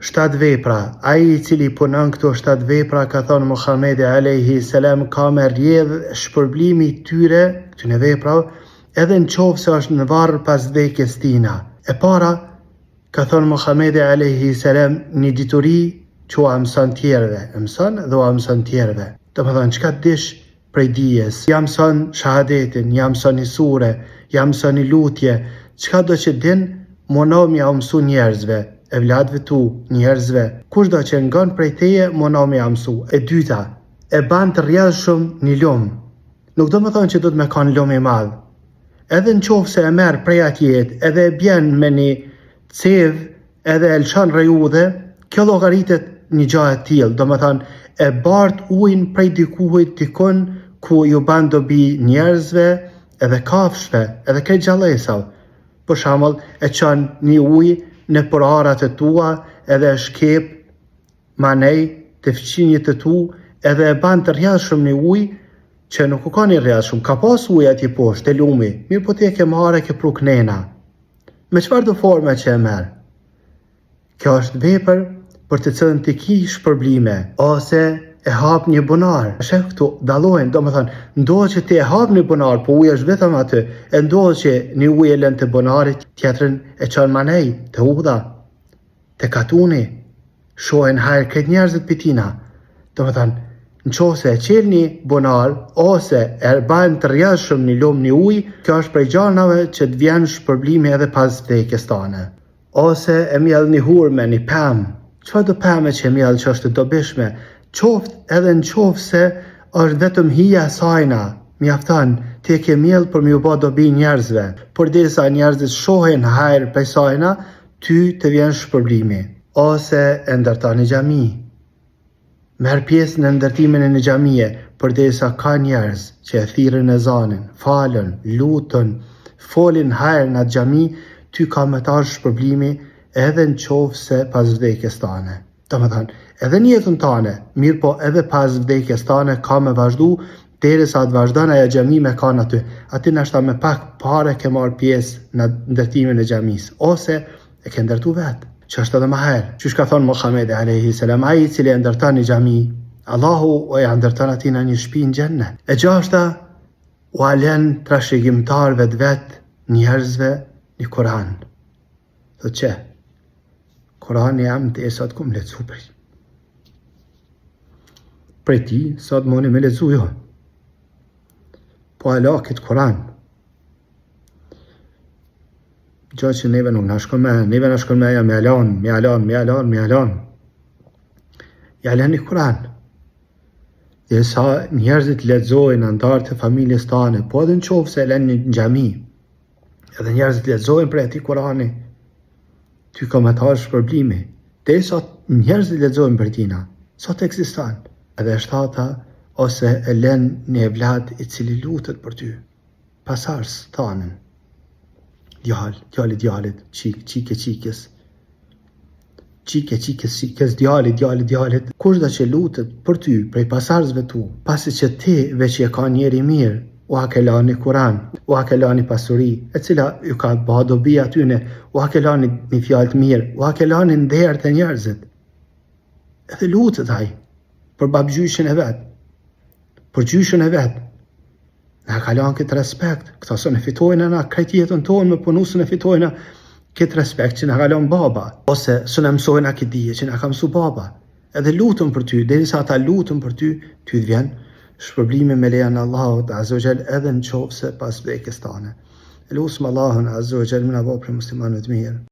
Shtatë vepra, ai i cili punon këto shtatë vepra ka thënë Muhamedi alejhi selam ka me rrjedh shpërblimi i tyre, këtyne veprave, edhe në qoftë se është në varr pas vdekjes tina. E para, ka thënë Muhamedi alejhi selam, një dituri që ua mëson tjerëve, e mëson dhe ua mëson tjerëve. Domethënë, çka të dish prej dijes, ja mëson shahadetin, ja mëson një sure, ja mëson një lutje, çka do që din, muno me jau mësu njerëzve, evladëve tu, njerëzve, kushdo që ngon prej teje, muno me ja mësu. E dyta, e ban të rrjedhshëm një lum. Nuk do me thonë që duhet me kanë lum i madh. Edhe në qoftë se e merr prej atje, edhe e bjen me një cevë, edhe e lëshon rrej udhe, kjo llogaritet një gja e tillë, domethënë e bart ujin prej dikuhit dikun ku ju ban dobi njerëzve edhe kafshëve, edhe krejt gjallesave. Për shembull, e çon një ujë nëpër arat e tua edhe e shkep manej te fqinjët e tu edhe e ban të rrjedhshëm një ujë që nuk u kanë i rrjedhshëm, ka pas ujë atje poshtë te lumi, mirëpo ti e ke marrë e ke pru knena. Me çfarëdo forme që e merr. Kjo është vepër për të cilën ti ki shpërblime, ose e hap një bunar. Sheh këtu dallojnë, domethënë, ndodh që ti e hap një bunar, po uji është vetëm aty, e ndodh që një ujë e lën te bunari, tjetrën e çon manej, te udha, te katuni. Shohin hajr krejt njerëzit pi tina. Domethënë, në qoftë se e çel një bunar ose e ban të rrjedhshëm një lum një ujë, kjo është prej gjanave që të vjen shpërblimi edhe pas vdekjes tane. Ose e mjell një hurme, një pemë, çfarëdo peme që e mjell që është e dobishme, qoftë edhe në qoftë se është vetëm hija e sajna, mjafton, ti e ke mjell për me ju ba dobi njerëzve, përderisa njerëzit shohin hajr prej sajna, ty të vjen shpërblimi. Ose e ndërton një xhami. Merr pjesë në ndërtimin e një xhamie, përderisa ka njerëz që e thirrin ezanin, falen, luten, folin hajr në atë xhami, ty ka me t'ardhë shpërblimi edhe në qoftë se pas vdekjes tane. Domethënë, edhe në jetën tane, mirëpo edhe pas vdekjes tane ka me vazhdu derisa të vazhdon ajo xhami me kanë aty. Aty nashta me pak pare ke marrë pjesë në ndërtimin e xhamisë, ose e ke ndërtu vetë, që është edhe ma hajr. Qysh ka thonë Muhammedi alejhi selam, ai i cili e ndërton një xhami, Allahu ia ndërton atina një shtëpi në xhennet. E gjashta, ua len trashëgimtarëve të vet njerëzve një Kur'an. Thotë që Kurani jem të e sot kum lexu prej. Prej ti, sot moni me lexu jo. Po e la këtë Kuran. Gja që neve nuk na shkon me, neve na shkon me ja me alan, me alan, me alan, me alan. Ja len një Kuran. Dhe sa njerëzit lexojnë anëtarët e familjes tane, po edhe në qoftë se e len në xhami, Edhe njerëzit lexojnë prej atij Kurani, ty ka me t'ardhë shpërblimi. Derisa njerëzit lexojnë prej tina, sa të ekziston. Edhe e shtata, ose e len një evlad i cili lutet për ty, pasardhës tanin, djalë, djali djalit, çikë, çikë e çikës, Çikë e çikës çikës djali djali djalit kushdo që lutet për ty prej pasardhësve tu pasi që ti veç je kan njeri i mirë ua ke lanë një kuran ua ke lanë një pasuri e cila ju ka ba dobi atyne ua ke lanë një fjalë të mirë ua ke lanë një nder te njerëzit edhe lutet ai për babgjyshin e vet për gjyshin e vet Na ka lanë këtë respekt, këta s'un e fitojna na krejt jetën tonë me punu s'un e fitojna këtë respekt që na ka lanë baba, ose s'un e mësojna këtë dije që na ka mësu baba. Edhe luten për ty, derisa ata luten për ty, ty të vjen shpërblimi me lejen e Allahut Azza wa Jall edhe në qoftë se pas vdekjes tane. E lusim Allahun Azza wa Jall me na bo prej muslimanëve të mirë.